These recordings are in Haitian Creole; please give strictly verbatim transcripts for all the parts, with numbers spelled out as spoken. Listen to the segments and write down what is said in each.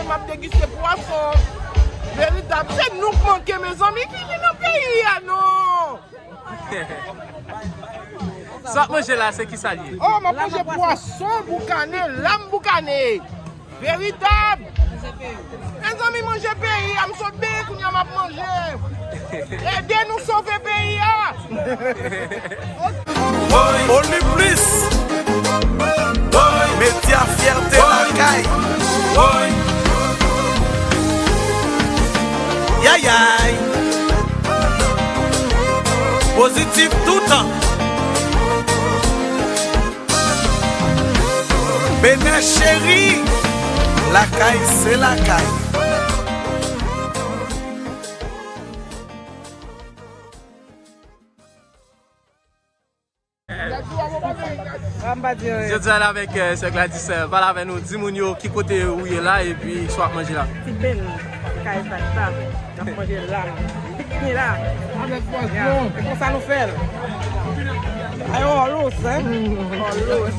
M ap degiste pwason. Veritab, se nou k manke, mezanmi. Vini nan peyi a, non. Sa w ap manje la, se ki sa l ye? Oh, m ap manje pwason boukane, lam boukane. Veritab. Mezanmi, manje peyi a, m sot benyen, kounye a m ap manje. Ede nou sove peyi a. Oli Plis, medya fyète lakay. Yayay, pozitif toutan. Benè cheri, lakay se lakay. Jodi a la avèk, euh, sè Gladys, euh, pale avè nou, di moun yo ki kote ou ye la, epi sa w ap manje la. Ti Ben, kay Tata, n ap manje la. Ni la. Avèk pwason. E konsa nou fè l. Ay, olos, hein? Olos.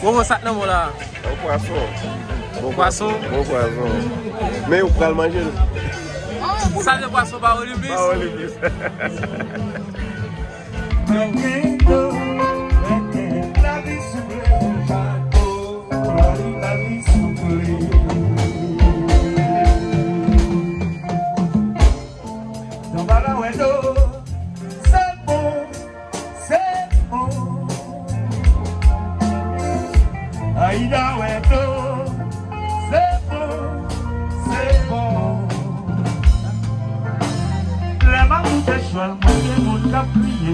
Bon, bon, sa k nan men w la? Bon pwason. Bon pwason. Bon pwason. Men ou pral manje l. Sa se pwason pa Oli Plis. Pa Oli Plis. Lavi souple, lavi souple. Nan Balawèdo, se bon, se bon. Ayida Wèdo, se bon, se bon. Lè m ap moute chwal, mwen gen moun k ap kriye.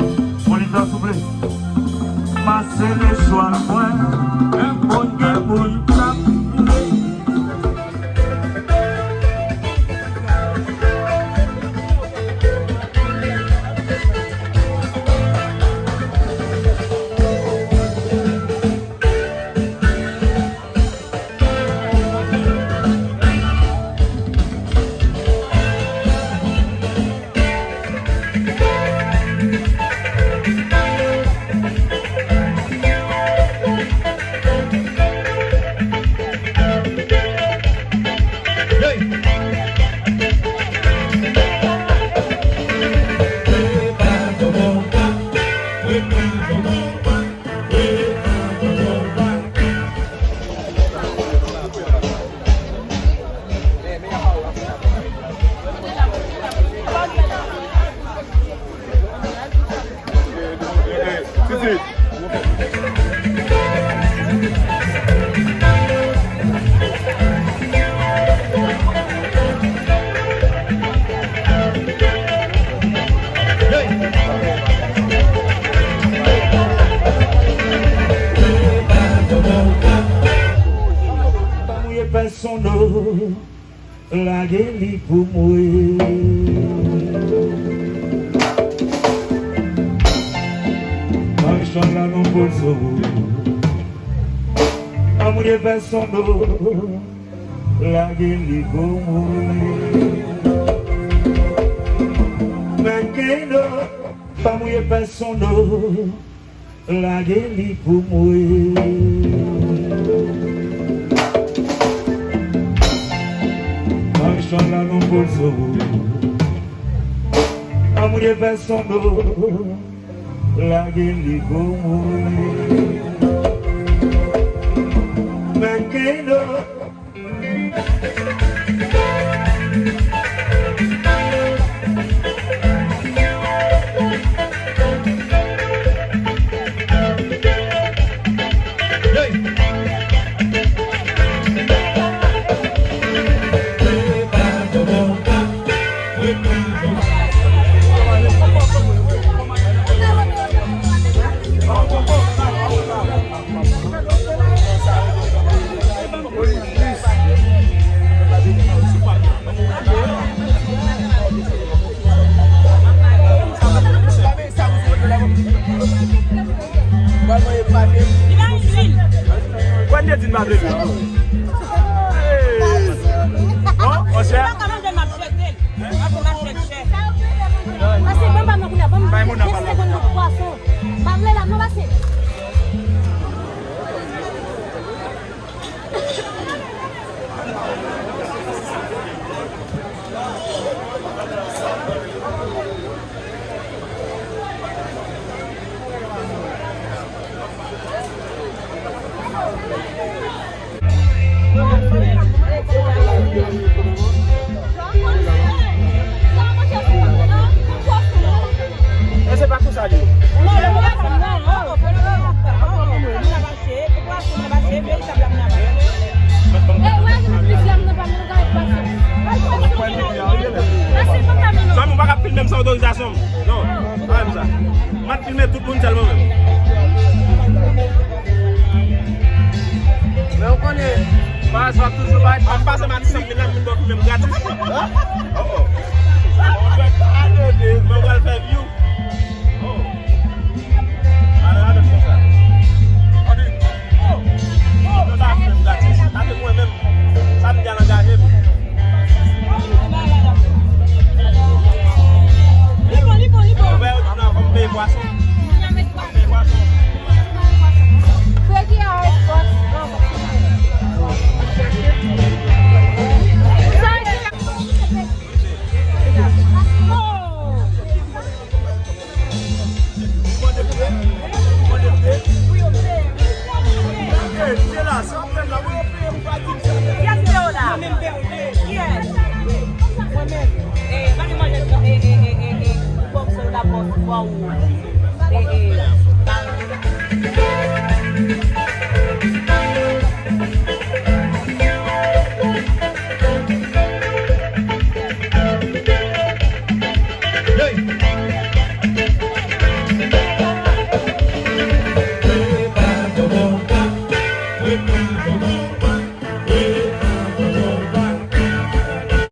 Olivier, souple. M ap sere chwal mwen, mwen gen moun k ap kriye. Lage li pou mwen. Marshall la nan pozo. Amouye pèsonn, lage li pou mwen. Men Kendo, pa mouye pèsonn. Lage li pou mwen. Marshall la nan pozo. Pa mouye pèsonn. Lage li pou mwen. Men Kendo. Kwen de di n pa vle lwi. Hey! Non, monchè. Pase, ban m ban m kounye a, ban m ven segonn pou pwason. Pa vle la, non, pase. Gason m, non, pa menm sa. M ap filme tout moun sèlman menm. Men ou konnen, Baz w ap toujou bay. M ap pase Matissan m vin la, m vin ba w filme m gratis. Oh, oh. Men w pral fè view. Oh. Ala la menm konsa. Ann wi. Oh. Mwen pa filme m gratis. Sa se mwen menm. Sa m di al angaje m. Li bon, li bon, li bon. Ou wè yo di nan fò m peye pwason. Fè ki a Xbox. Yes, Leona. Yes. Mwen menm. Eh, ba li manje, eh, eh, eh, eh, eh, bòks la, bòks, bòks. Eh, eh.